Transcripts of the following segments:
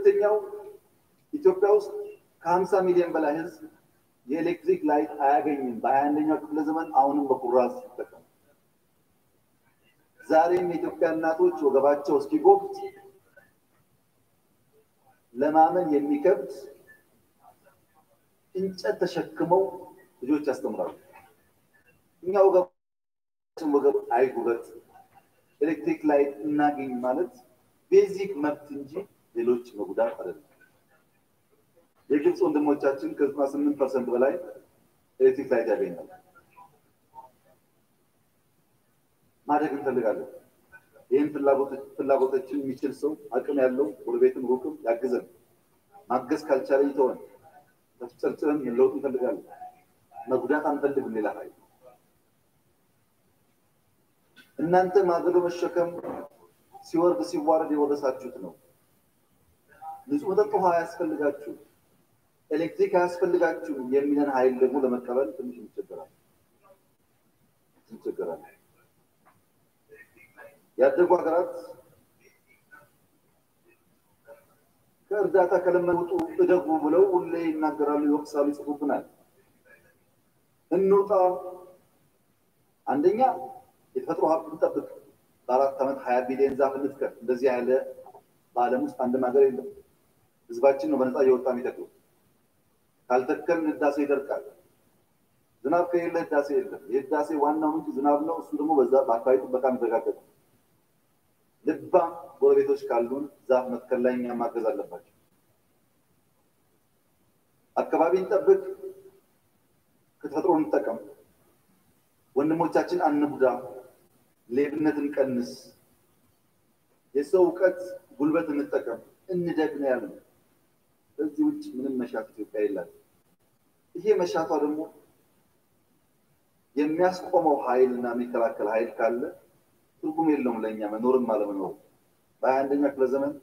ሁለተኛው ኢትዮጵያ ውስጥ ከ50 ሚሊዮን በላይ ህዝብ የኤሌክትሪክ light አያገኝም። በ21ኛው ክፍለ ዘመን አሁንም በኩራዝ ይጠቀማል። ዛሬም የኢትዮጵያ እናቶች ወገባቸው እስኪጎብጥ ለማመን የሚከብድ እንጨት ተሸክመው ልጆች ያስተምራሉ። እኛ ወገባችን ወገብ አይጉበጥ፣ ኤሌክትሪክ light እናገኝ ማለት basic መብት እንጂ ሌሎች መጉዳት አይደለም። የግብፅ ወንድሞቻችን ከ98% በላይ ኤሌክትሪክ light ያገኛሉ። ማደግ እንፈልጋለን። ይህን ፍላጎቶችን የሚችል ሰው አቅም ያለው ጎረቤትም ሩቅም ያግዘን። ማገዝ ካልቻለ ይተወን። ተፍጨርጭረን መለወጥ እንፈልጋለን። መጉዳት አንፈልግም ሌላ ኃይል። እናንተ ማገዶ መሸከም ሲወርድ ሲዋረድ የወረሳችሁት ነው። ንጹህ መጠጥ ውሃ አያስፈልጋችሁ፣ ኤሌክትሪክ አያስፈልጋችሁ የሚለን ኃይል ደግሞ ለመቀበል ትንሽ እንቸገራለን እንቸገራለን። ያደጉ ሀገራት ከእርዳታ ከለመን ውጡ እደጉ ብለው ሁሌ ይናገራሉ፣ ይወቅሳሉ፣ ይጽፉብናል። እንውጣ። አንደኛ የተፈጥሮ ሀብት እንጠብቅ። በ4 ዓመት 20 ቢሊዮን ዛፍ እንትከል። እንደዚህ ያለ በዓለም ውስጥ አንድም ሀገር የለም። ህዝባችን ነው በነፃ እየወጣ የሚተክለው። ካልተከልን ህዳሴ ይደርቃል። ዝናብ ከሌለ ህዳሴ የለም። የህዳሴ ዋናው ምንጭ ዝናብ ነው። እሱ ደግሞ በዛ በአካባቢ ጥበቃ የሚረጋገጥ ነው። ልባም ጎረቤቶች ካሉን ዛፍ መትከል ላይ እኛም ማገዝ አለባቸው። አካባቢን እንጠብቅ፣ ከተፈጥሮ እንጠቀም፣ ወንድሞቻችን አንጉዳ፣ ሌብነት እንቀንስ፣ የሰው እውቀት ጉልበት እንጠቀም፣ እንደግ ነው ያልነው። ከዚህ ውጭ ምንም መሻት ኢትዮጵያ የላትም። ይሄ መሻቷ ደግሞ የሚያስቆመው ኃይል እና የሚከላከል ኃይል ካለ ትርጉም የለውም ለእኛ መኖርም አለመኖርም። በ21ኛ ክፍለ ዘመን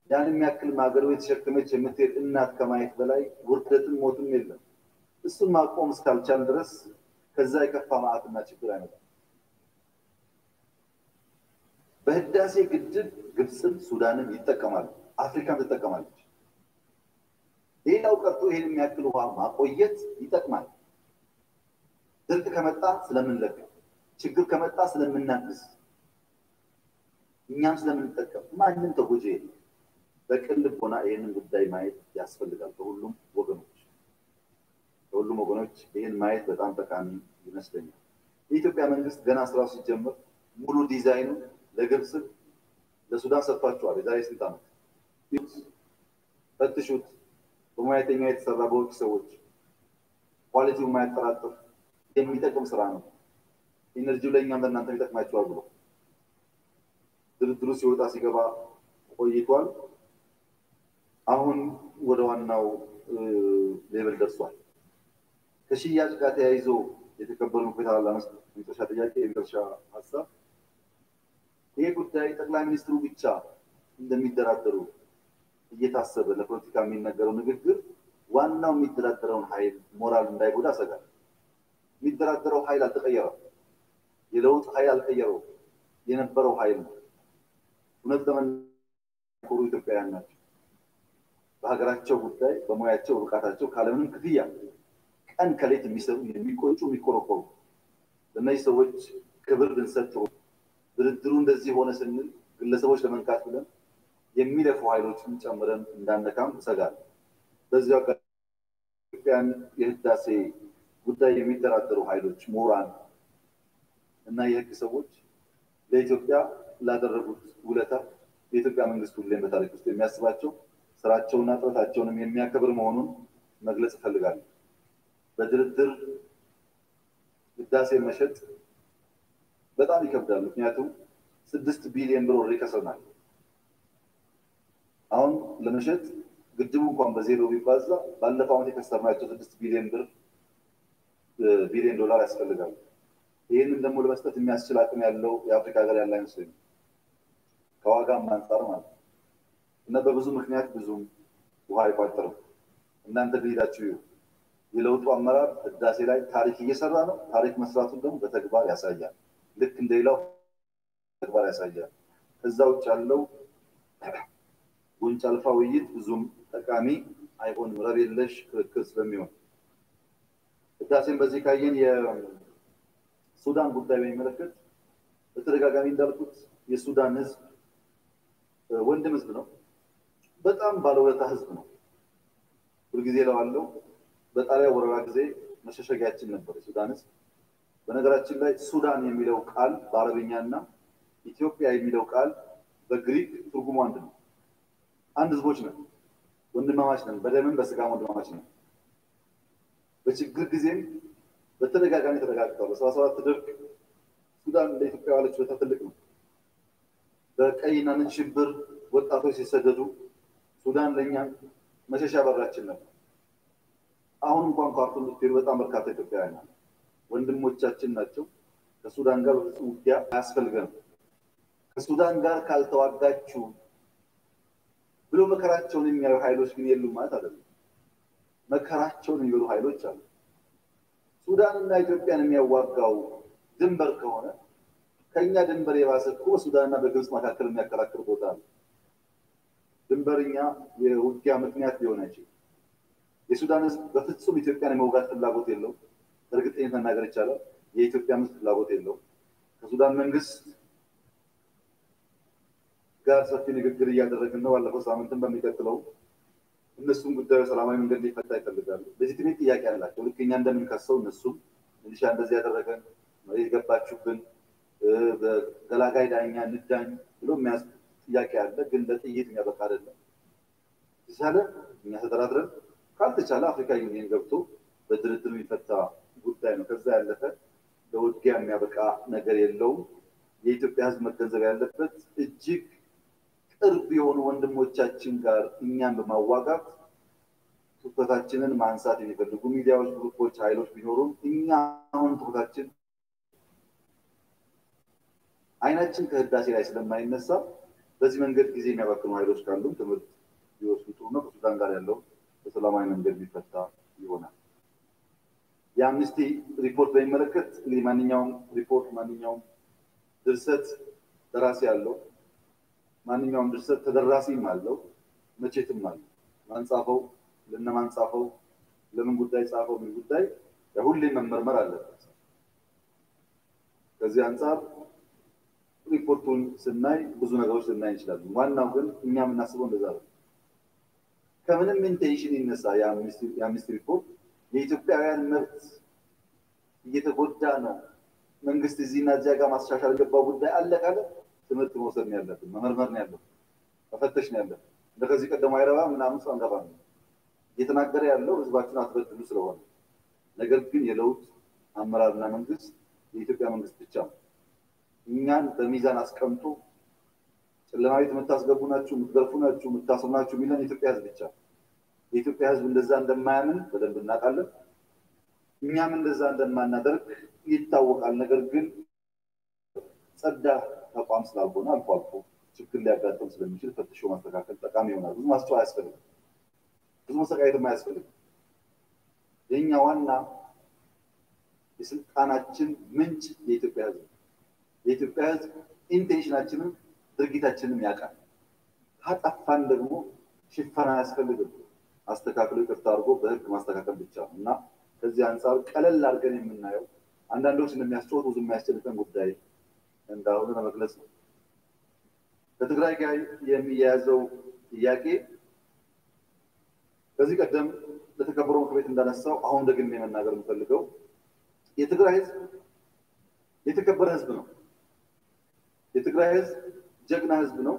ያን የሚያክል ማገዶ የተሸከመች የምትሄድ እናት ከማየት በላይ ውርደትም ሞትም የለም። እሱን ማቆም እስካልቻል ድረስ ከዛ የከፋ መዓትና ችግር አይመጣም። በህዳሴ ግድብ ግብፅም ሱዳንም ይጠቀማሉ፣ አፍሪካም ትጠቀማለች። ሌላው ቀርቶ ይሄን የሚያክል ውሃ ማቆየት ይጠቅማል። ድርቅ ከመጣ ስለምንለቅ፣ ችግር ከመጣ ስለምናግዝ፣ እኛም ስለምንጠቀም ማንም ተጎጂ የለም። በቅን ልቦና ይሄንን ጉዳይ ማየት ያስፈልጋል። ከሁሉም ወገኖች ይሄን ማየት በጣም ጠቃሚ ይመስለኛል። የኢትዮጵያ መንግስት ገና ስራው ሲጀምር ሙሉ ዲዛይኑ ለግብፅ ለሱዳን ሰጥቷቸዋል። የዛሬ ስንት ዓመት ፈትሹት። በሙያተኛ የተሰራ በውጭ ሰዎች quality ው የማያጠራጥር የሚጠቅም ስራ ነው። energy ው ለእኛም ለእናንተም ይጠቅማችኋል ብሎ ድርድሩ ሲወጣ ሲገባ ቆይቷል። አሁን ወደ ዋናው level ደርሷል። ከሽያጭ ጋር ተያይዞ የተከበሩ ምክር ቤት የመጨረሻ ጥያቄ የመጨረሻ ሀሳብ፣ ይሄ ጉዳይ ጠቅላይ ሚኒስትሩ ብቻ እንደሚደራደሩ እየታሰበ ለፖለቲካ የሚነገረው ንግግር ዋናው የሚደራደረውን ኃይል ሞራል እንዳይጎዳ አሰጋለሁ። የሚደራደረው ኃይል አልተቀየረም። የለውጥ ኃይል አልቀየረውም። የነበረው ኃይል ነው። እውነት ለመናገር ኢትዮጵያውያን ናቸው። በሀገራቸው ጉዳይ በሙያቸው ብቃታቸው ካለምንም ክፍያ ቀን ከሌት የሚሰሩ የሚቆጩ የሚቆረቆሩ ለእነዚህ ሰዎች ክብር ብንሰጥ ጥሩ። ድርድሩ እንደዚህ ሆነ ስንል ግለሰቦች ለመንካት ብለን የሚለፉ ኃይሎችን ጨምረን እንዳነካም እሰጋለሁ። በዚያው ኢትዮጵያን የህዳሴ ጉዳይ የሚደራደሩ ኃይሎች ምሁራን እና የህግ ሰዎች ለኢትዮጵያ ላደረጉት ውለታ የኢትዮጵያ መንግስት ሁሌም በታሪክ ውስጥ የሚያስባቸው ስራቸውና ጥረታቸውንም የሚያከብር መሆኑን መግለጽ እፈልጋለሁ። በድርድር ህዳሴ መሸጥ በጣም ይከብዳል። ምክንያቱም 6 ቢሊዮን ብር already ከስረናል። አሁን ለመሸጥ ግድቡ እንኳን በዜሮ ቢባዛ ባለፈው ዓመት የከሰርናቸው 6 ቢሊዮን ብር ቢሊዮን ዶላር ያስፈልጋል። ይህንን ደግሞ ለመስጠት የሚያስችል አቅም ያለው የአፍሪካ ሀገር ያለ አይመስለኝም፣ ከዋጋም አንጻር ማለት ነው። እና በብዙ ምክንያት ብዙም ውሃ አይቋጥርም። እናንተ ግን ሄዳችሁ የለውጡ አመራር ህዳሴ ላይ ታሪክ እየሰራ ነው። ታሪክ መስራቱን ደግሞ በተግባር ያሳያል። ልክ እንደሌላው ተግባር ያሳያል። ከዛ ውጭ ያለው ጉንጭ አልፋ ውይይት ብዙም ጠቃሚ አይሆንም፣ ረብ የለሽ ክርክር ስለሚሆን። ህዳሴን በዚህ ካየን የሱዳን ጉዳይ በሚመለከት በተደጋጋሚ እንዳልኩት የሱዳን ህዝብ ወንድም ህዝብ ነው። በጣም ባለውለታ ህዝብ ነው። ሁልጊዜ እለዋለሁ፣ በጣሊያን ወረራ ጊዜ መሸሸጊያችን ነበር የሱዳን ህዝብ። በነገራችን ላይ ሱዳን የሚለው ቃል በአረብኛና ኢትዮጵያ የሚለው ቃል በግሪክ ትርጉሙ አንድ ነው። አንድ ህዝቦች ነን፣ ወንድማማች ነን፣ በደምም በስጋም ወንድማማች ነን። በችግር ጊዜም በተደጋጋሚ ተረጋግጧል። በ77 ድርቅ ሱዳን ለኢትዮጵያ ዋለች ውለታ ትልቅ ነው። በቀይና ነጭ ሽብር ወጣቶች ሲሰደዱ ሱዳን ለእኛ መሸሻ በራችን ነበር። አሁን እንኳን ካርቱም ብትሄዱ በጣም በርካታ ኢትዮጵያውያን አሉ። ወንድሞቻችን ናቸው። ከሱዳን ጋር በፍጹም ውጊያ አያስፈልገንም። ከሱዳን ጋር ካልተዋጋችሁ ብሎ መከራቸውን የሚያዩ ኃይሎች ግን የሉም ማለት አይደለም። መከራቸውን የሚበሉ ኃይሎች አሉ። ሱዳንና ኢትዮጵያን የሚያዋጋው ድንበር ከሆነ ከኛ ድንበር የባሰ እኮ በሱዳንና በግብፅ መካከል የሚያከራክር ቦታ አለ። ድንበርኛ የውጊያ ምክንያት ሊሆን አይችልም። የሱዳን ህዝብ በፍጹም ኢትዮጵያን የመውጋት ፍላጎት የለውም። በእርግጠኝነት መናገር ይቻላል። የኢትዮጵያ ህዝብ ፍላጎት የለውም። ከሱዳን መንግስት ጋር ሰፊ ንግግር እያደረግን ነው። ባለፈው ሳምንትም በሚቀጥለው እነሱም ጉዳዩ ሰላማዊ መንገድ ሊፈታ ይፈልጋሉ። legitimate ጥያቄ አላቸው። ልክ እኛ እንደምንከሰው እነሱም ሚሊሻ እንደዚህ ያደረገን፣ መሬት ገባችሁብን፣ በገላጋይ ዳኛ እንዳኝ ብሎ የሚያስ ጥያቄ አለ። ግን ለጥይት የሚያበቃ አይደለም። ተቻለ እኛ ተደራድረን፣ ካልተቻለ አፍሪካ ዩኒየን ገብቶ በድርድር የሚፈታ ጉዳይ ነው። ከዛ ያለፈ ለውጊያ የሚያበቃ ነገር የለውም። የኢትዮጵያ ህዝብ መገንዘብ ያለበት እጅግ ቅርብ የሆኑ ወንድሞቻችን ጋር እኛን በማዋጋት ትኩረታችንን ማንሳት የሚፈልጉ ሚዲያዎች፣ group ኦች፣ ኃይሎች ቢኖሩም እኛ አሁን ትኩረታችን አይናችን ከህዳሴ ላይ ስለማይነሳ በዚህ መንገድ ጊዜ የሚያባክኑ ኃይሎች ካሉም ትምህርት ቢወስዱ ጥሩ ነው። ከሱዳን ጋር ያለው በሰላማዊ መንገድ ቢፈታ ይሆናል። የአምነስቲ ሪፖርት በሚመለከት እንግዲህ ማንኛውም ሪፖርት ማንኛውም ድርሰት ደራሲ አለው። ማንኛውም ድርሰት ተደራሲም አለው፣ መቼትም አለው። ማን ጻፈው፣ ለነማን ጻፈው፣ ለምን ጉዳይ ጻፈው፣ ምን ጉዳይ ሁሌም መመርመር አለበት። ከዚህ አንጻር ሪፖርቱን ስናይ ብዙ ነገሮች ልናይ እንችላለን። ዋናው ግን እኛ የምናስበው እንደዛ ነው። ከምንም intention ይነሳ የአምነስቲ ሪፖርት የኢትዮጵያውያን መብት እየተጎዳ ነው፣ መንግስት እዚህና እዚያ ጋር ማሻሻል የገባው ጉዳይ አለ ካለ ትምህርት መውሰድ ነው ያለብን፣ መመርመር ነው ያለብን፣ መፈተሽ ነው ያለብን። እንደከዚህ ቀደሙ አይረባ ምናምን ሰው አንገባ ነው እየተናገረ ያለው ህዝባችሁን አትበድሉ ስለሆነ። ነገር ግን የለውጥ አመራርና መንግስት የኢትዮጵያ መንግስት ብቻ ነው። እኛን በሚዛን አስቀምጦ ጨለማ ቤት የምታስገቡ ናችሁ፣ የምትገርፉ ናችሁ፣ የምታስሩ ናችሁ የሚለን የኢትዮጵያ ህዝብ ብቻ ነው። የኢትዮጵያ ህዝብ እንደዛ እንደማያምን በደንብ እናውቃለን። እኛም እንደዛ እንደማናደርግ ይታወቃል። ነገር ግን ጸዳ ተቋም ስላልሆነ አልፎ አልፎ ችግር ሊያጋጥም ስለሚችል ፈትሾ ማስተካከል ጠቃሚ ይሆናል። ብዙ ማስተዋል አያስፈልግም። ብዙ መሰቃየትም አያስፈልግም። የኛ ዋና የስልጣናችን ምንጭ የኢትዮጵያ ህዝብ ነው። የኢትዮጵያ ህዝብ intention ኣችንም ድርጊታችንም ያውቃል። ካጠፋን ደግሞ ሽፈና አያስፈልግም። አስተካክሎ ይቅርታ አድርጎ በህግ ማስተካከል ብቻ ነው እና ከዚህ አንጻር ቀለል አድርገን የምናየው አንዳንዶች እንደሚያስጮት ብዙ የሚያስጨንቀን ጉዳይ እንዳልሆነ ለመግለጽ ነው። ከትግራይ ጋር የሚያያዘው ጥያቄ ከዚህ ቀደም ለተከበረው ምክር ቤት እንዳነሳው አሁን ደግሜ መናገር የምፈልገው የትግራይ ህዝብ የተከበረ ህዝብ ነው። የትግራይ ህዝብ ጀግና ህዝብ ነው።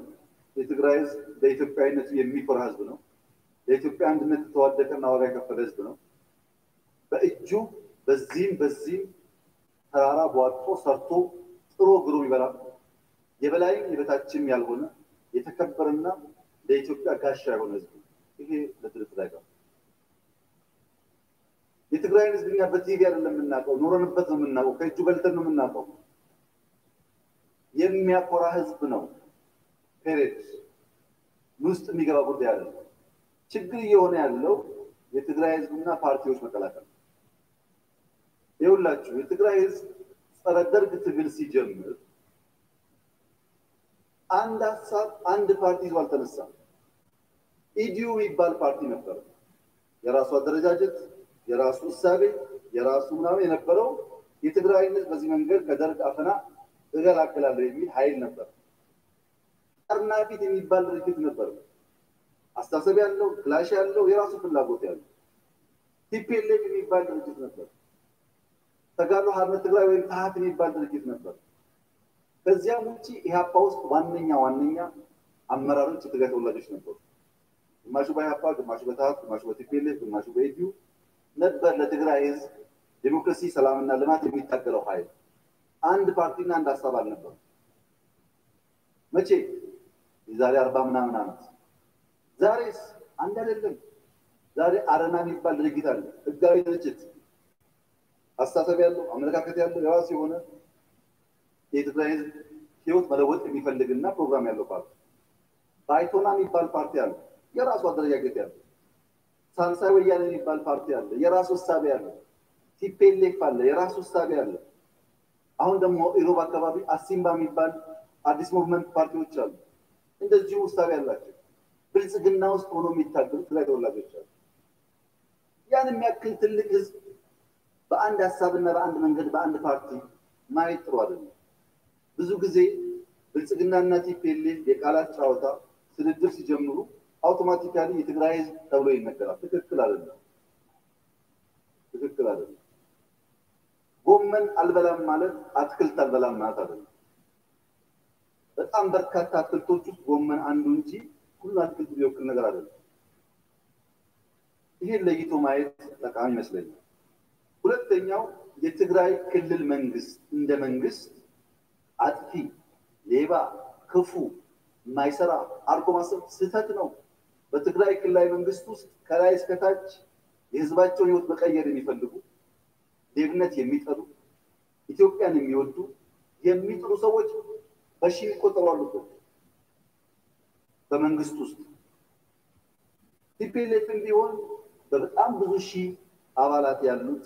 የትግራይ ህዝብ በኢትዮጵያዊነቱ የሚኮራ ህዝብ ነው። ለኢትዮጵያ አንድነት የተዋደቀና ዋጋ የከፈለ ህዝብ ነው። በእጁ በዚህም በዚህም ተራራ ቧጦ ሰርቶ ጥሮ ግሮ ይበላ የበላይም የበታችም ያልሆነ የተከበረና ለኢትዮጵያ ጋሻ የሆነ ህዝብ ነው። ይሄ ለድርድር አይቀርም። የትግራይን ህዝብ እኛ በቲቪ አይደለም የምናውቀው፣ ኖረንበት ነው የምናውቀው፣ ከእጁ በልተን ነው የምናውቀው። የሚያኮራ ህዝብ ነው። period ውስጥ የሚገባ ጉዳይ አይደለም። ችግር እየሆነ ያለው የትግራይ ህዝብና ፓርቲዎች መቀላቀል። ይኸውላችሁ የትግራይ ህዝብ ጸረ ደርግ ትግል ሲጀምር አንድ ሀሳብ አንድ ፓርቲ ይዞ አልተነሳም። ኢዲዩ የሚባል ፓርቲ ነበር። የራሱ አደረጃጀት፣ የራሱ እሳቤ፣ የራሱ ምናምን የነበረው የትግራይን ህዝብ በዚህ መንገድ ከደርግ አፈና እገላገላለሁ የሚል ኃይል ነበር። ጠርናፊት የሚባል ድርጅት ነበር። አስተሳሰብ ያለው፣ ክላሽ ያለው፣ የራሱ ፍላጎት ያለው። TPLF የሚባል ድርጅት ነበር። ተጋድሎ ሓርነት ትግራይ ወይም ታሃት የሚባል ድርጅት ነበር። ከዚያም ውጪ ኢህአፓ ውስጥ ዋነኛ ዋነኛ አመራሮች የትግራይ ተወላጆች ነበሩ። ግማሹ በኢህአፓ፣ ግማሹ በታሃት፣ ግማሹ በ TPLF፣ ግማሹ በኢዲዩ ነበር። ለትግራይ ህዝብ ዴሞክራሲ፣ ሰላምና ልማት የሚታገለው ኃይል አንድ ፓርቲና አንድ ሀሳብ አልነበረም። መቼ? የዛሬ 40 ምናምን ዓመት። ዛሬስ አንድ አይደለም። ዛሬ አረና የሚባል ድርጅት አለ። ህጋዊ ድርጅት፣ አስተሳሰብ ያለው፣ አመለካከት ያለው፣ የራሱ የሆነ የትግራይ ህዝብ ህይወት መለወጥ የሚፈልግና ፕሮግራም ያለው ፓርቲ። ባይቶና የሚባል ፓርቲ አለ፣ የራሱ አደረጃጀት ያለው። ሳልሳይ ወያኔ የሚባል ፓርቲ አለ፣ የራሱ እሳቤ ያለው። TPLF አለ፣ የራሱ እሳቤ ያለው። አሁን ደግሞ ኢሮብ አካባቢ አሲምባ የሚባል አዲስ movement ፓርቲዎች አሉ፣ እንደዚሁ እሳቤ ያላቸው። ብልጽግና ውስጥ ሆኖ የሚታገሉ ትግራይ ተወላጆች አሉ። ያን የሚያክል ትልቅ ህዝብ በአንድ ሀሳብና በአንድ መንገድ በአንድ ፓርቲ ማየት ጥሩ አይደለም። ብዙ ጊዜ ብልጽግናና TPLF የቃላት ጨዋታ ስድድር ሲጀምሩ automatically የትግራይ ህዝብ ተብሎ ይነገራል። ትክክል አይደለም። ትክክል አይደለም። ጎመን አልበላም ማለት አትክልት አልበላም ማለት አይደለም። በጣም በርካታ አትክልቶች ውስጥ ጎመን አንዱ እንጂ ሁሉ አትክልት ሊወክል ነገር አይደለም። ይሄን ለይቶ ማየት ጠቃሚ ይመስለኛል። ሁለተኛው የትግራይ ክልል መንግስት እንደ መንግስት አጥፊ፣ ሌባ፣ ክፉ፣ የማይሰራ አድርጎ ማሰብ ስህተት ነው። በትግራይ ክልላዊ መንግስት ውስጥ ከላይ እስከታች የህዝባቸውን ህይወት መቀየር የሚፈልጉ፣ ሌብነት የሚጠሉ፣ ኢትዮጵያን የሚወዱ፣ የሚጥሩ ሰዎች በሺህ የሚቆጠሩ አሉበት በመንግስት ውስጥ። TPLF ም ቢሆን በጣም ብዙ ሺህ አባላት ያሉት፣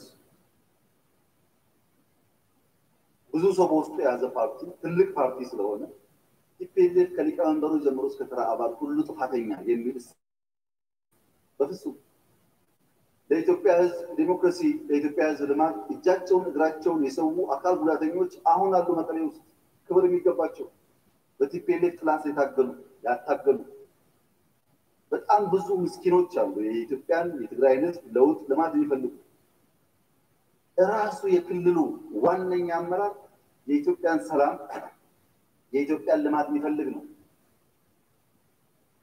ብዙ ሰው በውስጡ የያዘ ፓርቲ፣ ትልቅ ፓርቲ ስለሆነ TPLF ከሊቀመንበሩ ጀምሮ እስከ ተራ አባል ሁሉ ጥፋተኛ የሚል በፍጹም። ለኢትዮጵያ ህዝብ ዴሞክራሲ፣ ለኢትዮጵያ ህዝብ ልማት እጃቸውን እግራቸውን የሰዉ አካል ጉዳተኞች አሁን አሉ መቀሌ ውስጥ፣ ክብር የሚገባቸው፣ በ TPLF ጥላ የታገሉ ያታገሉ በጣም ብዙ ምስኪኖች አሉ። የኢትዮጵያን የትግራይን ህዝብ ለውጥ ልማት የሚፈልጉ። እራሱ የክልሉ ዋነኛ አመራር የኢትዮጵያን ሰላም፣ የኢትዮጵያን ልማት የሚፈልግ ነው።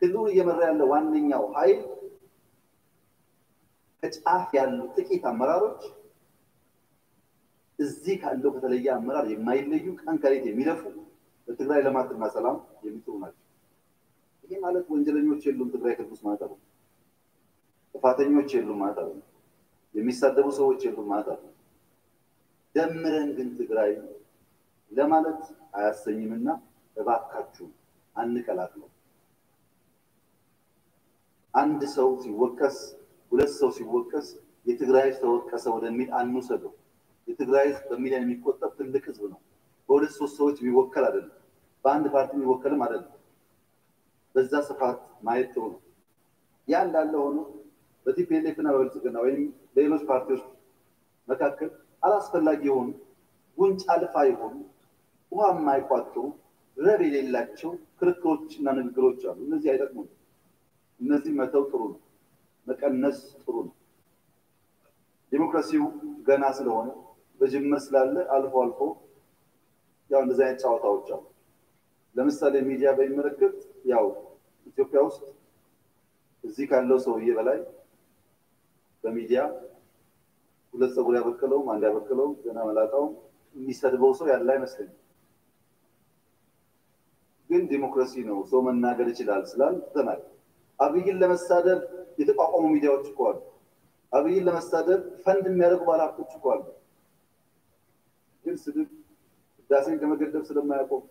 ክልሉን እየመራ ያለ ዋነኛው ኃይል ከጫፍ ያሉ ጥቂት አመራሮች እዚህ ካለው ከተለየ አመራር የማይለዩ፣ ቀን ከሌት የሚለፉ፣ ለትግራይ ልማትና ሰላም የሚጥሩ ናቸው። ይሄ ማለት ወንጀለኞች የሉም ትግራይ ክልል ውስጥ ማለት አይደለም። ጥፋተኞች የሉም ማለት አይደለም። የሚሳደቡ ሰዎች የሉም ማለት አይደለም። ደምረን ግን ትግራይ ለማለት አያሰኝምና እባካችሁ አንቀላቅለው። አንድ ሰው ሲወቀስ፣ ሁለት ሰው ሲወቀስ የትግራይ ህዝብ ተወቀሰ ወደሚል አንውሰደው። የትግራይ ህዝብ በሚሊዮን የሚቆጠር ትልቅ ህዝብ ነው። በሁለት ሶስት ሰዎች የሚወከል አይደለም። በአንድ ፓርቲ የሚወከልም አይደለም። በዛ ስፋት ማየት ጥሩ ነው። ያ እንዳለ ሆኖ በ TPLF እና በብልጽግና ወይም በሌሎች ፓርቲዎች መካከል አላስፈላጊ የሆኑ፣ ጉንጭ አልፋ የሆኑ፣ ውሃ የማይቋጥሩ፣ ረብ የሌላቸው ክርክሮች እና ንግግሮች አሉ። እነዚህ አይጠቅሙም። እነዚህ መተው ጥሩ ነው። መቀነስ ጥሩ ነው። ዴሞክራሲው ገና ስለሆነ፣ በጅምር ስላለ አልፎ አልፎ ያው እንደዚህ አይነት ጨዋታዎች አሉ። ለምሳሌ ሚዲያ በሚመለከት ያው ኢትዮጵያ ውስጥ እዚህ ካለው ሰውዬ በላይ በሚዲያ ሁለት ፀጉር ያበቀለውም አንድ ያበቀለውም ገና መላጣውም የሚሰድበው ሰው ያለ አይመስለኝም። ግን ዲሞክራሲ ነው፣ ሰው መናገር ይችላል ስላል ትተናል። አብይን ለመሳደብ የተቋቋሙ ሚዲያዎች እኮ አሉ። አብይን ለመሳደብ ፈንድ የሚያደርጉ ባለሀብቶች እኮ አሉ። ግን ስድብ ህዳሴን ከመገደብ ስለማያቆም፣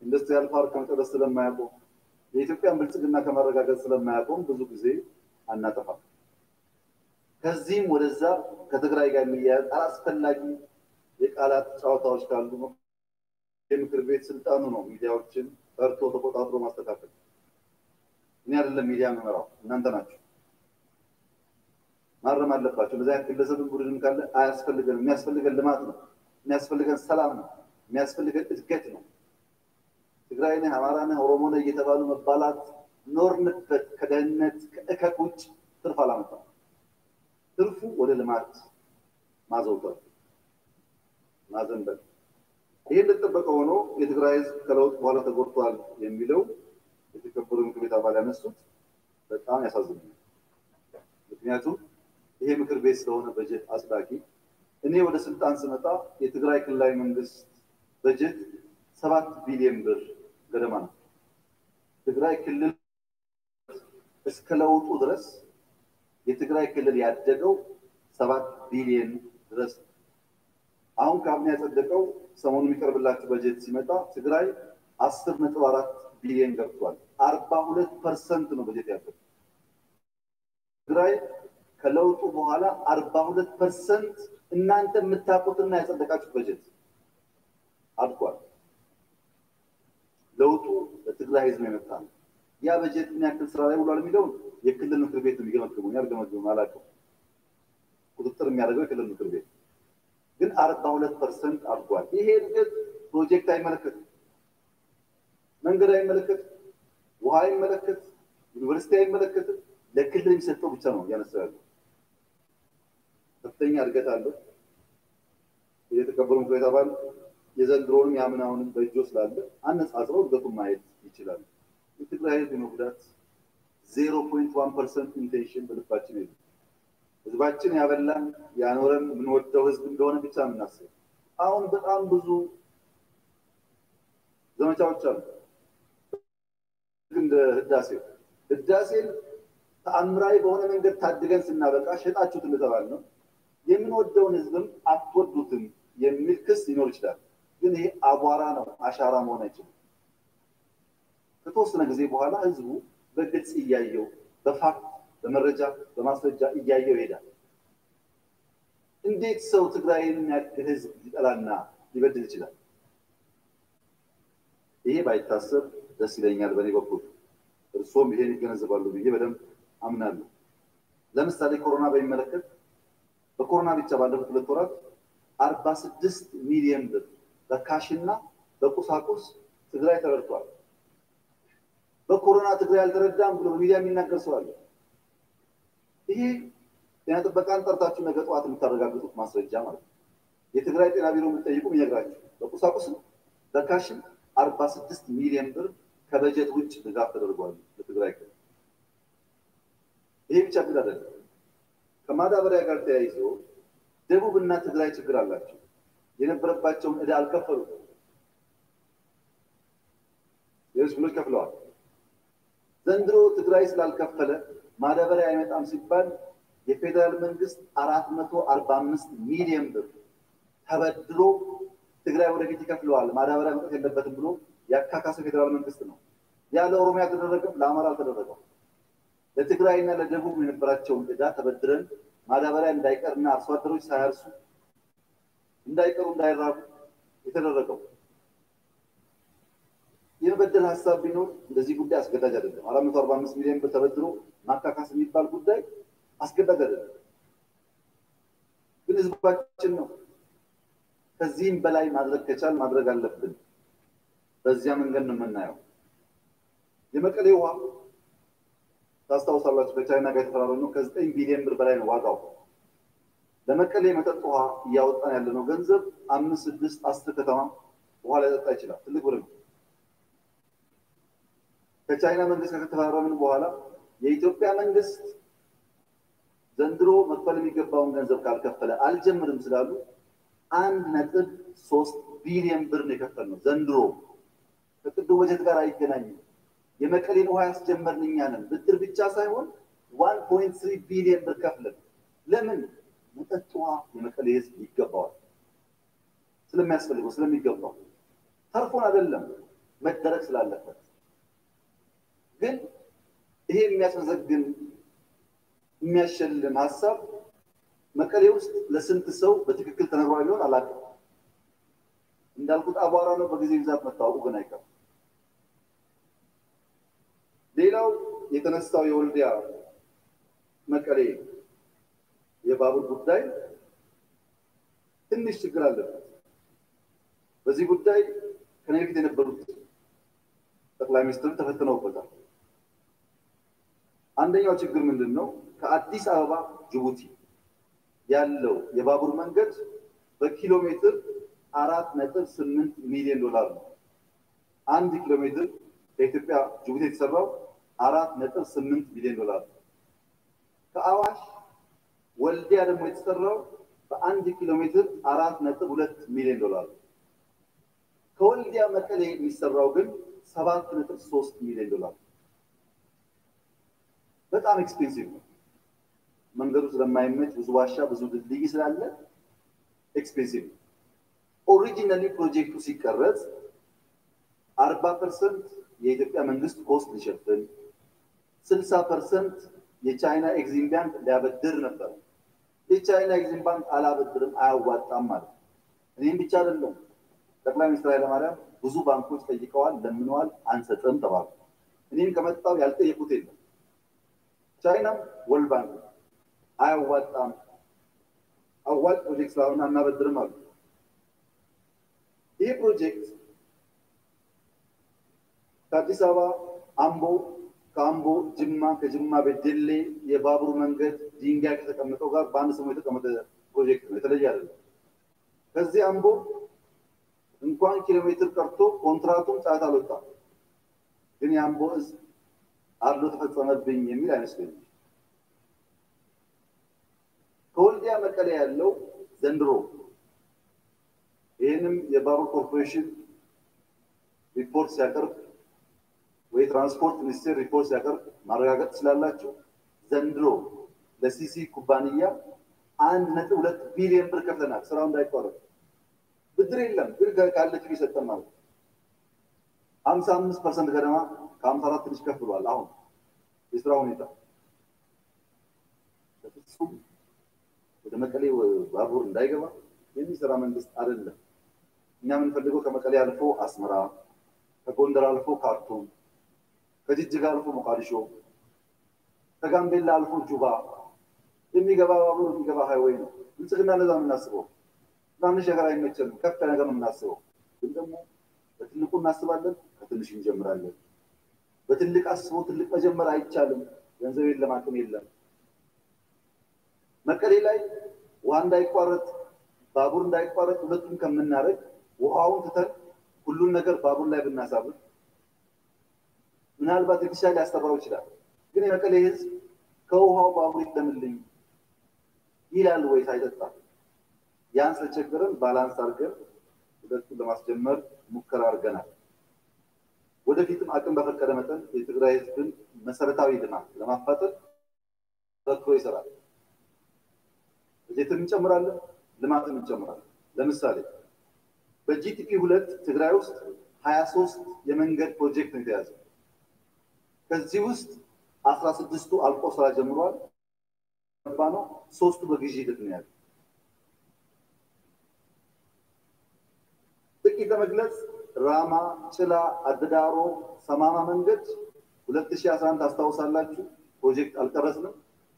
industrial park ከመጨረስ ስለማያቆም፣ የኢትዮጵያን ብልጽግና ከማረጋገጥ ስለማያቆም ብዙ ጊዜ አናጠፋም። ከዚህም ወደዛ ከትግራይ ጋር የሚያያዝ አላስፈላጊ የቃላት ጨዋታዎች ካሉ የምክር ቤት ስልጣኑ ነው ሚዲያዎችን ጠርቶ ተቆጣጥሮ ማስተካከል። እኔ አይደለም ሚዲያ የምመራው እናንተ ናችሁ። ማረም አለባቸው። እንደዚህ አይነት ግለሰብን ቡድንም ካለ አያስፈልገንም። የሚያስፈልገን ልማት ነው። የሚያስፈልገን ሰላም ነው። የሚያስፈልገን እድገት ነው። ትግራይ ነህ፣ አማራ ነህ፣ ኦሮሞ ነህ እየተባሉ መባላት ኖርንበት። ከደህንነት ከእከክ ውጭ ትርፍ አላመጣም። ትርፉ ወደ ልማት ማዘውተር ማዘንበል። ይህ እንደተጠበቀ ሆኖ የትግራይ ህዝብ ከለውጥ በኋላ ተጎድቷል የሚለው የተከበሩ ምክር ቤት አባል ያነሱት በጣም ያሳዝናል። ምክንያቱም ይሄ ምክር ቤት ስለሆነ በጀት አጽዳቂ፣ እኔ ወደ ስልጣን ስመጣ የትግራይ ክልላዊ መንግስት በጀት 7 ቢሊዮን ብር ገደማ ነው። ትግራይ ክልል እስከ ለውጡ ድረስ የትግራይ ክልል ያደገው 7 ቢሊዮን ድረስ። አሁን ካቢኔ ያጸደቀው ሰሞኑን የሚቀርብላችሁ በጀት ሲመጣ ትግራይ 10.4 ቢሊዮን ገብቷል። 42% ነው በጀት ያደገው። ትግራይ ከለውጡ በኋላ 42% እናንተ የምታውቁትና ያጸደቃችሁት በጀት አድጓል። ለውጡ ለትግራይ ህዝብ የመጣ ነው። ያ በጀት ምን ያክል ስራ ላይ ውሏል የሚለውን የክልል ምክር ቤት ነው የሚገመግመው። እኔ አልገመግምም፣ አላውቅም። ቁጥጥር የሚያደርገው የክልል ምክር ቤት ግን 42% አድጓል። ይሄ እድገት ፕሮጀክት አይመለከትም፣ መንገድ አይመለከትም፣ ውሃ አይመለከትም፣ ዩኒቨርሲቲ አይመለከትም። ለክልል የሚሰጠው ብቻ ነው እያነሳው ያለው። ከፍተኛ እድገት አለው። የተከበሩ ምክር ቤት አባል የዘንድሮውንም የአምናውንም በእጆ ስላለ አነጻጽረው እድገቱን ማየት ይችላሉ። የትግራይ ህዝብ የመጉዳት 0.1% intention በልባችን የለም። ህዝባችን ያበላን ያኖረን የምንወደው ህዝብ እንደሆነ ብቻ የምናስበው። አሁን በጣም ብዙ ዘመቻዎች አሉ። እንደ ህዳሴው ህዳሴን ተአምራዊ በሆነ መንገድ ታድገን ስናበቃ ሸጣችሁት እንደተባልነው የምንወደውን ህዝብም አትወዱትም የሚል ክስ ሊኖር ይችላል። ግን ይሄ አቧራ ነው፣ አሻራ መሆን አይችልም። ከተወሰነ ጊዜ በኋላ ህዝቡ በግልጽ እያየው በፋክት በመረጃ በማስረጃ እያየው ይሄዳል። እንዴት ሰው ትግራይን የሚያክል ህዝብ ሊጠላና ሊበድል ይችላል? ይሄ ባይታሰብ ደስ ይለኛል በእኔ በኩል። እርሶም ይሄን ይገነዘባሉ ብዬ በደንብ አምናለሁ። ለምሳሌ ኮሮና በሚመለከት በኮሮና ብቻ ባለፉት 2 ወራት 46 ሚሊዮን ብር በካሽና በቁሳቁስ ትግራይ ተረድቷል። በኮሮና ትግራይ አልተረዳም ብሎ በሚዲያ የሚናገር ሰው አለ። ይሄ ጤና ጥበቃን ጠርታችሁ ነገ ጠዋት የምታረጋግጡት ማስረጃ ማለት ነው። የትግራይ ጤና ቢሮ የምትጠይቁ የሚነግራችሁ በቁሳቁስም በካሽም 46 ሚሊዮን ብር ከበጀት ውጭ ድጋፍ ተደርጓል ለትግራይ ክልል። ይሄ ብቻ ግን አይደለም። ከማዳበሪያ ጋር ተያይዞ ደቡብና ትግራይ ችግር አላቸው። የነበረባቸውን ዕዳ አልከፈሉም። ሌሎች ክልሎች ከፍለዋል። ዘንድሮ ትግራይ ስላልከፈለ ማዳበሪያ አይመጣም ሲባል የፌዴራል መንግስት 445 ሚሊዮን ብር ተበድሮ ትግራይ ወደፊት ይከፍለዋል፣ ማዳበሪያ መውጣት የለበትም ብሎ ያካካሰ ፌዴራል መንግስት ነው። ያ ለኦሮሚያ አልተደረገም፣ ለአማራ አልተደረገም። ለትግራይና ለደቡብ የነበራቸውን ዕዳ ተበድረን ማዳበሪያ እንዳይቀርና አርሶ አደሮች ሳያርሱ እንዳይቀሩ እንዳይራቡ የተደረገው። የመበደል ሐሳብ ቢኖር እንደዚህ ጉዳይ አስገዳጅ አይደለም። 445 ሚሊዮን ብር ተበድሮ ማካካስ የሚባል ጉዳይ አስገዳጅ አይደለም። ግን ህዝባችን ነው። ከዚህም በላይ ማድረግ ከቻል ማድረግ አለብን። በዚያ መንገድ ነው የምናየው። የመቀሌ ውሃ ታስታውሳላችሁ፣ ከቻይና ጋር የተፈራረመው ከ9 ቢሊዮን ብር በላይ ነው ዋጋው። ለመቀሌ መጠጥ ውሃ እያወጣን ያለነው ገንዘብ 5 6 10 ከተማ ውሃ ሊያጠጣ ይችላል። ትልቅ ብር ነው። ከቻይና መንግስት ከተፈራረምን በኋላ የኢትዮጵያ መንግስት ዘንድሮ መክፈል የሚገባውን ገንዘብ ካልከፈለ አልጀምርም ስላሉ 1.3 ቢሊዮን ብር ነው የከፈልነው ዘንድሮ። ከቅዱ በጀት ጋር አይገናኝም። የመቀሌን ውሃ ያስጀመርን እኛ ነን። ብድር ብቻ ሳይሆን 1.3 ቢሊዮን ብር ከፍለን። ለምን? መጠጥ ውሃ የመቀሌ ህዝብ ይገባዋል፣ ስለሚያስፈልገው ስለሚገባው፣ ተርፎን አይደለም መደረግ ስላለበት። ግን ይሄ የሚያስመሰግን የሚያሸልም ሐሳብ መቀሌ ውስጥ ለስንት ሰው በትክክል ተነግሯል ሊሆን አላውቅም። እንዳልኩት አቧራ ነው፣ በጊዜ ብዛት መታወቁ ግን አይቀርም። ሌላው የተነሳው የወልዲያ መቀሌ የባቡር ጉዳይ ትንሽ ችግር አለበት። በዚህ ጉዳይ ከኔ በፊት የነበሩት ጠቅላይ ሚኒስትር ተፈትነውበታል። አንደኛው ችግር ምንድን ነው? ከአዲስ አበባ ጅቡቲ ያለው የባቡር መንገድ በኪሎ ሜትር 4.8 ሚሊዮን ዶላር ነው። 1 ኪሎ ሜትር ከኢትዮጵያ ጅቡቲ የተሰራው 4.8 ሚሊዮን ዶላር ነው። ከአዋሽ ወልዲያ ደግሞ የተሰራው በ1 ኪሎ ሜትር 4.2 ሚሊዮን ዶላር ነው። ከወልዲያ መቀሌ የሚሰራው ግን 7.3 ሚሊዮን ዶላር ነው። በጣም expensive ነው። መንገዱ ስለማይመች፣ ብዙ ዋሻ፣ ብዙ ድልድይ ስላለ expensive ነው። Originally ፕሮጀክቱ ሲቀረጽ 40% የኢትዮጵያ መንግስት cost ሊሸፍን፣ 60% የቻይና Exim ባንክ ሊያበድር ነበር። የቻይና Exim ባንክ አላበድርም፣ አያዋጣም ማለት። እኔም ብቻ አይደለም፣ ጠቅላይ ሚኒስትር ኃይለማርያም ብዙ ባንኮች ጠይቀዋል፣ ለምነዋል፣ አንሰጥም ተባሉ። እኔም ከመጣው ያልጠየቁት የለም። ቻይናም World Bank አያዋጣም፣ አዋጭ ፕሮጀክት ስላልሆነ አናበድርም አሉ። ይህ ፕሮጀክት ከአዲስ አበባ አምቦ፣ ከአምቦ ጅማ፣ ከጅማ በደሌ የባቡር መንገድ ድንጋይ ከተቀመጠው ጋር በአንድ ሰሞን የተቀመጠ ፕሮጀክት ነው፣ የተለየ አይደለም። ከዚህ አምቦ እንኳን ኪሎ ሜትር ቀርቶ ኮንትራቱም ጫት አልወጣም። ግን የአምቦ ሕዝብ አድሎ ተፈጸመብኝ የሚል አይመስለኝም። ከወልዲያ መቀሌ ያለው ዘንድሮ ይህንም የባቡር ኮርፖሬሽን ሪፖርት ሲያቀርብ ወይ ትራንስፖርት ሚኒስቴር ሪፖርት ሲያቀርብ ማረጋገጥ ስላላችሁ፣ ዘንድሮ ለሲሲ ኩባንያ 1.2 ቢሊዮን ብር ከፍለናል። ስራው እንዳይቋረጥ። ብድር የለም፣ ግን ካለችው ይሰጠን ማለት ነው። 55% ገደማ፣ ከ54 ትንሽ ከፍ ብሏል። አሁን የስራ ሁኔታ በፍጹም ወደ መቀሌ ባቡር እንዳይገባ የሚሰራ መንግስት አይደለም። እኛ የምንፈልገው ከመቀሌ አልፎ አስመራ፣ ከጎንደር አልፎ ካርቱም፣ ከጅጅጋ አልፎ ሞቃዲሾ፣ ከጋምቤላ አልፎ ጁባ የሚገባ ባቡር፣ የሚገባ highway ነው። ብልጽግና ለዛ የምናስበው ትናንሽ ነገር አይመቸንም፣ ከፍ ያለ ነገር ነው የምናስበው። ግን ደግሞ በትልቁ እናስባለን፣ ከትንሽ እንጀምራለን። በትልቅ አስቦ ትልቅ መጀመር አይቻልም። ገንዘብ የለም፣ አቅም የለም። መቀሌ ላይ ውሃ እንዳይቋረጥ፣ ባቡር እንዳይቋረጥ ሁለቱም ከምናደርግ ውሃውን ትተን ሁሉን ነገር ባቡር ላይ ብናሳብር ምናልባት የተሻለ ሊያሰራው ይችላል። ግን የመቀሌ ህዝብ ከውሃው ባቡር ይቅደምልኝ ይላል ወይ ሳይጠጣ? ያን ስለቸገረን balance አድርገን ሁለቱን ለማስጀመር ሙከራ አድርገናል። ወደፊትም አቅም በፈቀደ መጠን የትግራይ ህዝብን መሰረታዊ ልማት ለማፋጠን በክሮ ይሰራል። በጀትም እንጨምራለን፣ ልማትም እንጨምራለን። ለምሳሌ በ GTP 2 ትግራይ ውስጥ 23 የመንገድ ፕሮጀክት ነው የተያዘው። ከዚህ ውስጥ 16ቱ አልቆ ስራ ጀምሯል። ነው 3ቱ በግዢ ሂደት ነው ያለው። ጥቂት ለመግለጽ ራማ፣ ጭላ፣ አደዳሮ፣ ሰማማ መንገድ 2011 ታስታውሳላችሁ፣ ፕሮጀክት አልጨረስንም።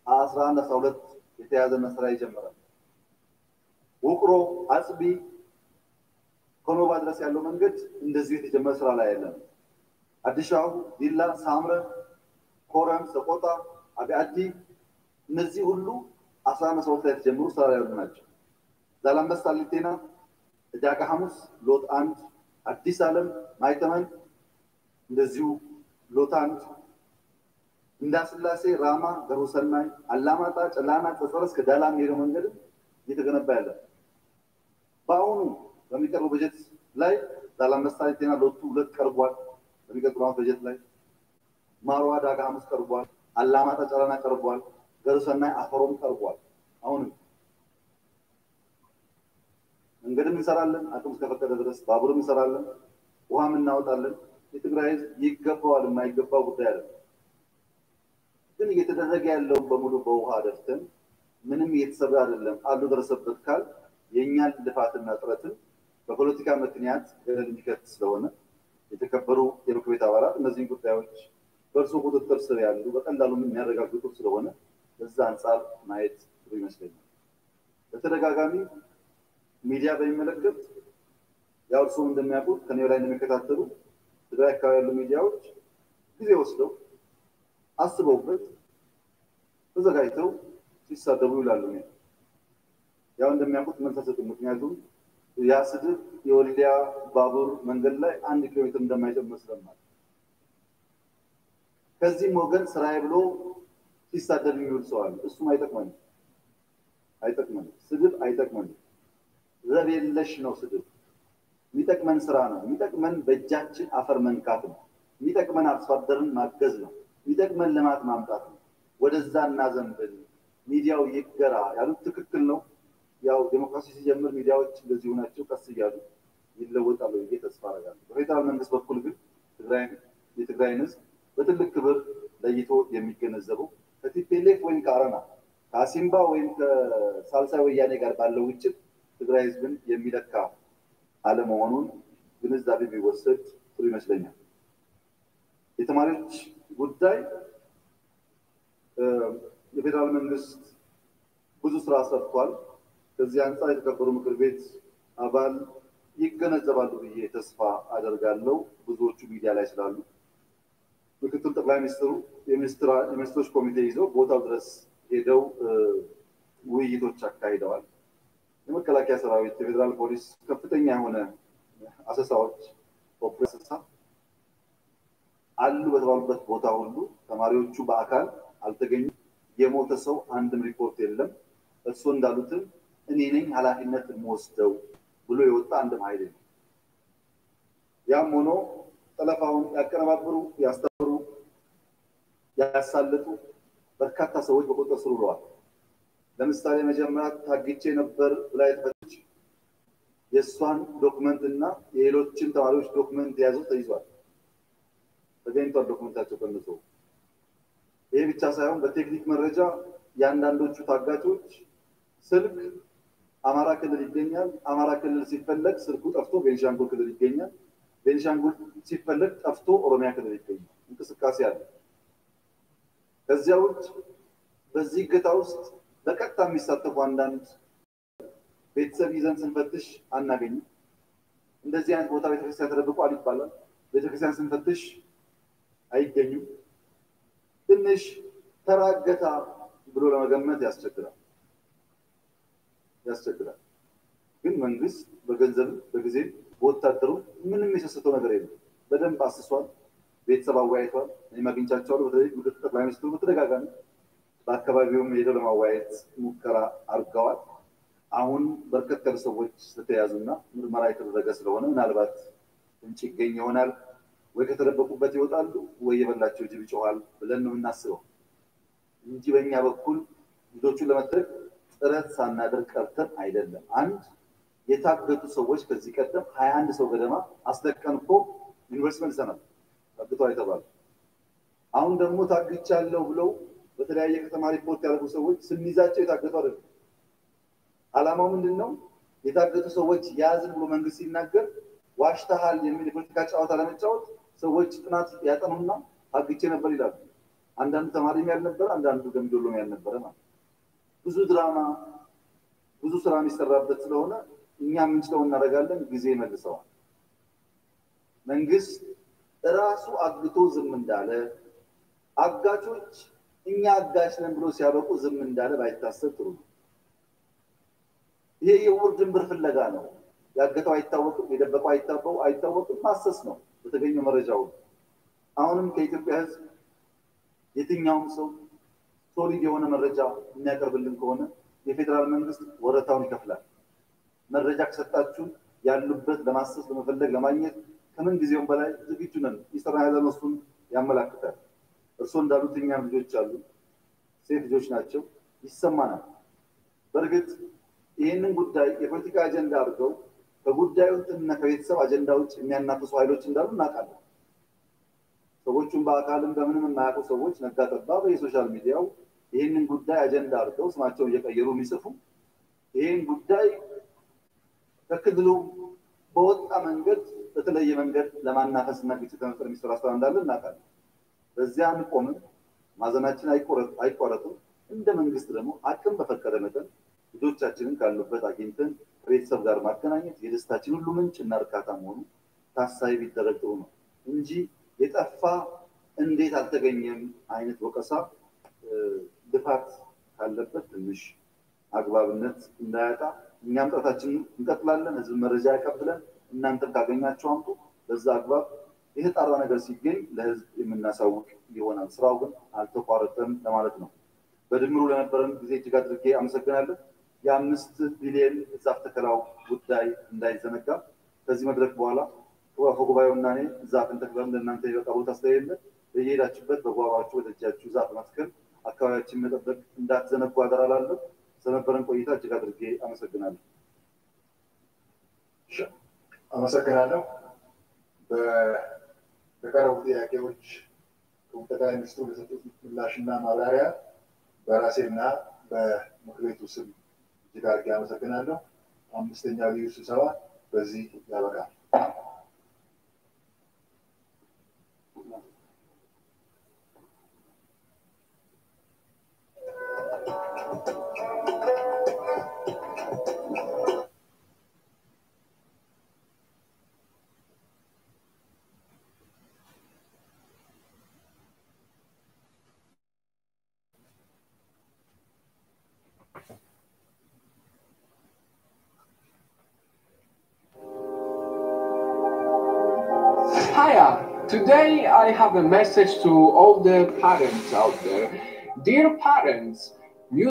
11 12 የተያዘና ስራ ይጀምራል። ውቅሮ፣ አጽቢ፣ ኮኖባ ድረስ ያለው መንገድ እንደዚሁ የተጀመረ ስራ ላይ ያለ ነው። አዲስ አበባ፣ ዲላ፣ ሳምረ፣ ኮረም፣ ሰቆጣ፣ አቢአዲ እነዚህ ሁሉ 11 12 ላይ የተጀመሩ ስራ ላይ ያሉ ናቸው። ዛላምበሳ፣ ሊቴና፣ ዕዳጋ ሐሙስ lot 1፣ አዲስ ዓለም፣ ማይተመን እንደዚሁ lot 1፣ እንዳስላሴ፣ ራማ፣ ገሩሰናይ፣ አላማጣ፣ ጨላና፣ ጸጸረ እስከ ዳላ የሚሄደው መንገድ እየተገነባ ያለ። በአሁኑ በሚቀርበው በጀት ላይ ዛላምበሳ ሊቴና lot 2 ቀርቧል። በሚቀጥለው ዓመት በጀት ላይ ማርዋ ዳጋ ሐሙስ ቀርቧል። አላማጣ ጨላና ቀርቧል። ገሩሰናይ አፈሮም ቀርቧል። አሁንም መንገድም እንሰራለን፣ አቅም እስከፈቀደ ድረስ ባቡርም እንሰራለን፣ ውሃም እናወጣለን። የትግራይ ህዝብ ይገባዋል፣ የማይገባው ጉዳይ አይደለም። ግን እየተደረገ ያለውን በሙሉ በውሃ ደፍተን ምንም እየተሰራ አይደለም አሉ ደረሰበት ካል የእኛን ልፋትና ጥረትን በፖለቲካ ምክንያት ገደል የሚከት ስለሆነ የተከበሩ የምክር ቤት አባላት እነዚህን ጉዳዮች በእርሱ ቁጥጥር ስር ያሉ በቀላሉ የሚያረጋግጡት ስለሆነ በዛ አንጻር ማየት ጥሩ ይመስለኛል። በተደጋጋሚ ሚዲያ በሚመለከት ያው እርስዎም እንደሚያውቁት ከኔ በላይ እንደሚከታተሉ ትግራይ አካባቢ ያሉ ሚዲያዎች ጊዜ ወስደው አስበውበት ተዘጋጅተው ሲሳደቡ ይውላሉ። ያው እንደሚያውቁት መልስ አልሰጡም። ምክንያቱም ያ ስድብ የወልዲያ ባቡር መንገድ ላይ 1 ኪሎ ሜትር እንደማይጨምር ስለማለት ከዚህም ወገን ስራዬ ብሎ ሲሳደብ የሚውል ሰው አለ። እሱም አይጠቅመንም አይጠቅመንም። ስድብ አይጠቅመንም። ረብ የለሽ ነው ስድብ። የሚጠቅመን ስራ ነው። የሚጠቅመን በእጃችን አፈር መንካት ነው። የሚጠቅመን አርሶ አደርን ማገዝ ነው። የሚጠቅመን ልማት ማምጣት ነው። ወደዛ እናዘንብል፣ ሚዲያው ይገራ ያሉት ትክክል ነው። ያው ዴሞክራሲ ሲጀምር ሚዲያዎች እንደዚሁ ናቸው። ቀስ እያሉ ይለወጣሉ ብዬ ተስፋ አደርጋለሁ። በፌዴራል መንግስት በኩል ግን የትግራይን ህዝብ በትልቅ ክብር ለይቶ የሚገነዘበው ከ TPLF ወይም ከአረና ከአሲምባ ወይም ከሳልሳይ ወያኔ ጋር ባለው ግጭት ትግራይ ህዝብን የሚለካ አለመሆኑን ግንዛቤ ቢወሰድ ጥሩ ይመስለኛል። የተማሪዎች ጉዳይ የፌዴራል መንግስት ብዙ ስራ ሰርቷል። ከዚህ አንጻር የተከበሩ ምክር ቤት አባል ይገነዘባሉ ብዬ ተስፋ አደርጋለሁ። ብዙዎቹ ሚዲያ ላይ ስላሉ ምክትል ጠቅላይ ሚኒስትሩ የሚኒስትሮች ኮሚቴ ይዘው ቦታው ድረስ ሄደው ውይይቶች አካሂደዋል። የመከላከያ ሰራዊት፣ የፌዴራል ፖሊስ ከፍተኛ የሆነ አሰሳዎች ኦፕሬሽን አሉ በተባሉበት ቦታ ሁሉ ተማሪዎቹ በአካል አልተገኙም። የሞተ ሰው አንድም ሪፖርት የለም። እርስዎ እንዳሉትም እኔ ነኝ ኃላፊነት የምወስደው ብሎ የወጣ አንድም ኃይል የለም። ያም ሆኖ ጠለፋውን ያቀነባበሩ፣ ያስተባበሩ፣ ያሳለጡ በርካታ ሰዎች በቁጥጥር ስር ውለዋል። ለምሳሌ መጀመሪያ ታግቼ ነበር ብላ የተፈተች የእሷን document እና የሌሎችን ተማሪዎች document የያዘው ተይዟል፣ ተገኝቷል። document ኣቸው ቀንሶ። ይሄ ብቻ ሳይሆን በቴክኒክ መረጃ የአንዳንዶቹ ታጋቾች ስልክ አማራ ክልል ይገኛል። አማራ ክልል ሲፈለግ ስልኩ ጠፍቶ ቤንሻንጉል ክልል ይገኛል። ቤንሻንጉል ሲፈለግ ጠፍቶ ኦሮሚያ ክልል ይገኛል። እንቅስቃሴ አለ። ከዚያ ውጭ በዚህ እገታ ውስጥ በቀጥታ የሚሳተፉ አንዳንድ ቤተሰብ ይዘን ስንፈትሽ አናገኝም። እንደዚህ አይነት ቦታ ቤተክርስቲያን ተደብቋል ይባላል። ቤተክርስቲያን ስንፈትሽ አይገኙም። ትንሽ ተራ እገታ ብሎ ለመገመት ያስቸግራል ያስቸግራል። ግን መንግስት በገንዘብ በጊዜ በወታደሩ ምንም የሰሰተው ነገር የለም። በደንብ አስሷል። ቤተሰብ አወያይቷል። እኔም አግኝቻቸዋለሁ። በተለይ ምክትል ጠቅላይ ሚኒስትሩ በተደጋጋሚ በአካባቢውም ሄደው ለማወያየት ሙከራ አድርገዋል። አሁን በርከት ያሉ ሰዎች ስለተያዙና ምርመራ የተደረገ ስለሆነ ምናልባት ፍንጭ ይገኝ ይሆናል። ወይ ከተደበቁበት ይወጣሉ ወይ የበላቸው ጅብ ይጮሃል ብለን ነው የምናስበው እንጂ በእኛ በኩል ልጆቹን ለመታደግ ጥረት ሳናደርግ ቀርተን አይደለም። አንድ የታገቱ ሰዎች ከዚህ ቀደም 21 ሰው ገደማ አስለቀን እኮ ዩኒቨርሲቲ መልሰናል። ታግተዋል የተባሉ አሁን ደግሞ ታግቻለሁ ብለው በተለያየ ከተማ ሪፖርት ያደረጉ ሰዎች ስንይዛቸው የታገቱ አይደለም። ዓላማው ምንድን ነው? የታገቱ ሰዎች ያዝን ብሎ መንግስት ሲናገር ዋሽተሃል የሚል የፖለቲካ ጨዋታ ለመጫወት ሰዎች ጥናት ያጠኑና ታግቼ ነበር ይላሉ። አንዳንዱ ተማሪም ያልነበረ፣ አንዳንዱ ደምቢዶሎም ያልነበረ ማለት ብዙ ድራማ ብዙ ስራ የሚሰራበት ስለሆነ እኛ የምንችለው እናደርጋለን። ጊዜ መልሰዋል። መንግስት እራሱ አግቶ ዝም እንዳለ፣ አጋቾች እኛ አጋች ነን ብሎ ሲያበቁ ዝም እንዳለ ባይታሰብ ጥሩ ነው። ይሄ የውር ድንብር ፍለጋ ነው። ያገተው አይታወቅም፣ የደበቀው አይታወቅም። ማሰስ ነው በተገኘው መረጃው። አሁንም ከኢትዮጵያ ሕዝብ የትኛውም ሰው solid የሆነ መረጃ የሚያቀርብልን ከሆነ የፌዴራል መንግስት ወረታውን ይከፍላል። መረጃ ከሰጣችሁ ያሉበት ለማሰስ ለመፈለግ ለማግኘት ከምን ጊዜውም በላይ ዝግጁ ነን። ይሰራ ያለነው እሱን ያመላክታል። እርስዎ እንዳሉት እኛም ልጆች አሉ፣ ሴት ልጆች ናቸው፣ ይሰማናል። በእርግጥ ይህንን ጉዳይ የፖለቲካ አጀንዳ አድርገው ከጉዳዩ እና ከቤተሰብ አጀንዳ ውጭ የሚያናፍሱ ኃይሎች እንዳሉ እናውቃለን። ሰዎቹን በአካልም በምንም የማያውቁ ሰዎች ነጋ ጠባ በየ social media ው ይህንን ጉዳይ አጀንዳ አድርገው ስማቸውን እየቀየሩ የሚጽፉ ይህን ጉዳይ ከክልሉ በወጣ መንገድ በተለየ መንገድ ለማናፈስ እና ግጭት ለመፍጠር የሚሰራ ስራ እንዳለ እናውቃለን። በዚያ አንቆምም፣ ማዘናችን አይቋረጥም። እንደ መንግስት ደግሞ አቅም በፈቀደ መጠን ልጆቻችንን ካሉበት አግኝተን ከቤተሰብ ጋር ማገናኘት የደስታችን ሁሉ ምንጭ እና እርካታ መሆኑ ታሳቢ ቢደረግ ጥሩ ነው እንጂ የጠፋ እንዴት አልተገኘም አይነት ወቀሳ ልፋት ካለበት ትንሽ አግባብነት እንዳያጣ እኛም ጥረታችንን እንቀጥላለን። ህዝብ መረጃ ያቀብለን፣ እናንተም ካገኛችሁ አምጡ። በዛ አግባብ የተጣራ ነገር ሲገኝ ለህዝብ የምናሳውቅ ይሆናል። ስራው ግን አልተቋረጠም ለማለት ነው። በድምሩ ለነበረን ጊዜ እጅግ አድርጌ አመሰግናለሁ። የ5 ቢሊዮን ዛፍ ተከላው ጉዳይ እንዳይዘነጋ ከዚህ መድረክ በኋላ አፈ ጉባኤውና እኔ ዛፍ እንተክላለን። ለእናንተ የበቃ ቦታ ስለሌለ በየሄዳችሁበት በጓሯችሁ በደጃችሁ ዛፍ መትከል አካባቢያችን መጠበቅ እንዳትዘነጉ አደራ እላለሁ። ስለነበረን ቆይታ እጅግ አድርጌ አመሰግናለሁ። አመሰግናለሁ። በቀረቡ ጥያቄዎች ክቡር ጠቅላይ ሚኒስትሩ ለሰጡት ምላሽና ማብራሪያ በራሴና በምክር ቤቱ ስም እጅግ አድርጌ አመሰግናለሁ። 5ኛው ልዩ ስብሰባ በዚህ ያበቃል። Hiya! Today I have a message to all the parents out there. Dear parents,